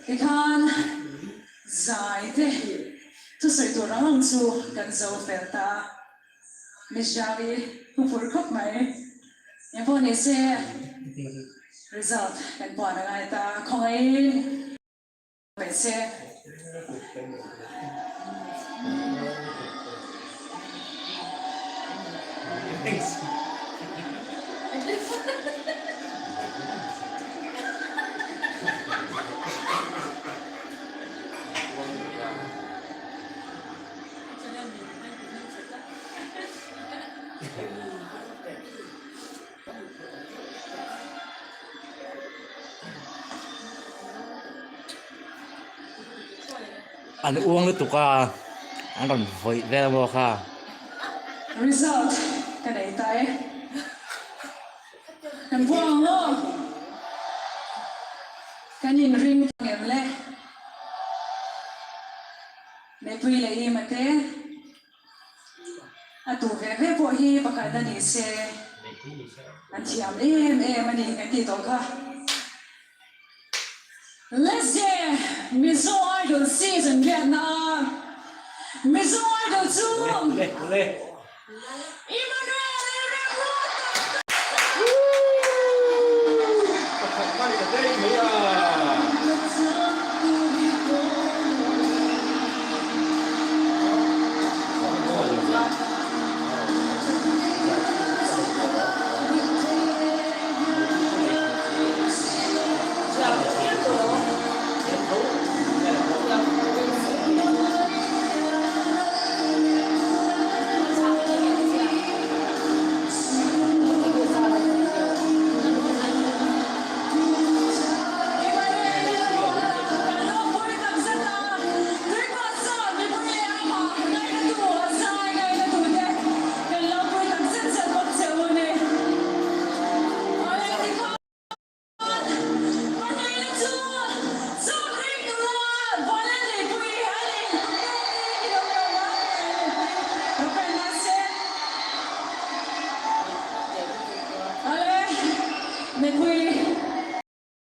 Tikhan zai te thusawi tur ang ang chu kan zo fel ta a, Miss Jali huphurh khawp mai. Engpawh ni se result kan puan a ngai ta, khawngaihin. Mai se. An uang lutuk a, an rawn vawih vel maw kha. Result ka nei ta e. Kan buang ang aw. Kan inring em le. Mipui leh Ima te. A tu ve ve pawh hi pakhat a ni se, an thiam em em a ni kan tih tawh kha. Let's get Mizo Idol season riatna a Mizo Idol chu Ima!